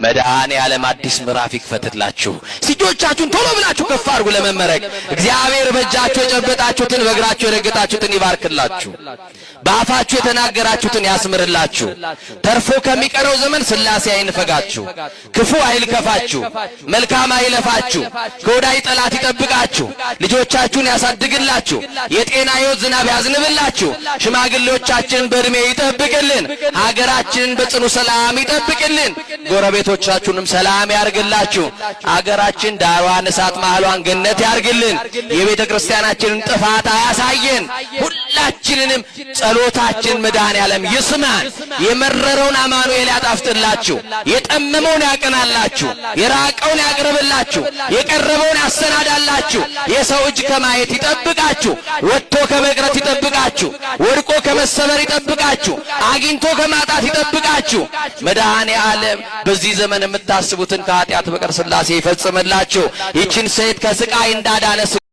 መድኃኔ ዓለም አዲስ ምዕራፍ ይክፈትላችሁ። እጆቻችሁን ቶሎ ብላችሁ ከፍ አድርጉ ለመመረቅ። እግዚአብሔር በእጃችሁ የጨበጣችሁትን በእግራችሁ የረገጣችሁትን ይባርክላችሁ። በአፋችሁ የተናገራችሁትን ያስምርላችሁ። ተርፎ ከሚቀረው ዘመን ሥላሴ አይንፈጋችሁ፣ ክፉ አይልከፋችሁ፣ መልካም አይለፋችሁ፣ ከወዳጅ ጠላት ይጠብቃችሁ፣ ልጆቻችሁን ያሳድግላችሁ፣ የጤና ሕይወት ዝናብ ያዝንብላችሁ፣ ሽማግሌዎቻችንን በዕድሜ ይጠብቅልን፣ ሀገራችንን በጽኑ ሰላም ይጠብቅልን፣ ጎረቤቶቻችሁንም ሰላም ያርግላችሁ። አገራችን ዳሯን እሳት መሃሏን ገነት ያርግልን። የቤተ ክርስቲያናችንን ጥፋት አያሳየን። ሁላችንንም ጸሎታችን መድኃኔዓለም ይስማን። የመረረውን አማኑኤል ያጣፍጥላችሁ፣ የጠመመውን ያቀናላችሁ፣ የራቀውን ያቅርብላችሁ፣ የቀረበውን ያሰናዳላችሁ። የሰው እጅ ከማየት ይጠብቃችሁ፣ ወጥቶ ከመቅረት ይጠብቃችሁ፣ ወድቆ ከመሰበር ይጠብቃችሁ፣ አግኝቶ ከማጣት ይጠብቃችሁ። መድኃኔዓለም በዚህ ዘመን የምታስቡትን ከኃጢአት በቀር ሥላሴ ይፈጽምላችሁ። ይችን ሴት ከስቃይ እንዳዳነ